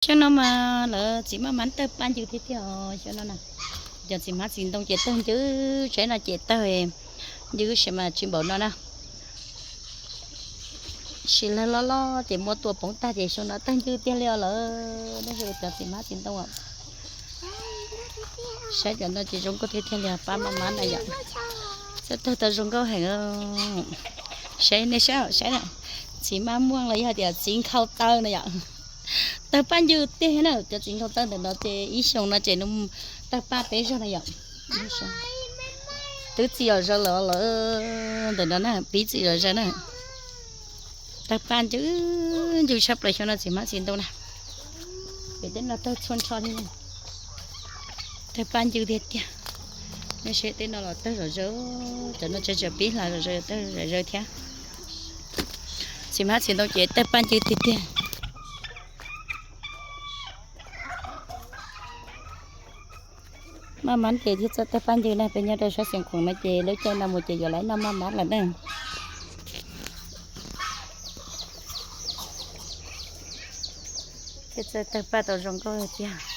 Xyoo no mas lawv txiv maj mab tawg paj ncw tiag tiag xyoo no na. Cov txiv hmab txiv ntoo ces tawg ncw, tsaib no ces tawg ncw sis mas tsis npaum no na. Sis lawg loj loj ces muab tua poob tag ces xyoo no tawg ncw tiag li os lawm. Cov txiv hmab txiv ntoo, saib cov no ces zoo nkauj tiag tiag li, paj maj mab na yom. Txawj tawg tau zoo nkauj heev. Saib nej saib, saib, txiv maj muaj los yog tias txiv nkhaus taw na yom. Tawg paj ncw tiag na, cov txiv nkhaus taw ntawm no ces ib xyoos no ces tawg paj peb zaug na yom. Twb txiv zom zaws lawm lawm, ntawm no na pib txiv zom zaws na. Tawg paj ncw, ncw tshaj plaws xyoo no txiv hmab txiv ntoo na. Pem tej no tawg txhua nrho li. Tawg paj ncw tiag tiag. Nej saib tej no los tawg zom zaws, cov no tseem pib hla zom zaws, tawg zom zaws thiab. Txiv hmab txiv ntoo ces tawg paj ncw tiag tiag. Maj mab ces thiaj txawj tawg paj ncw na, peb nyob rau sab Xeev Khuam no ces lub caij no mus ces yuav lawv noj maj mab lawm na. Thiaj txawj tawg paj tau zoo nkauj tiag.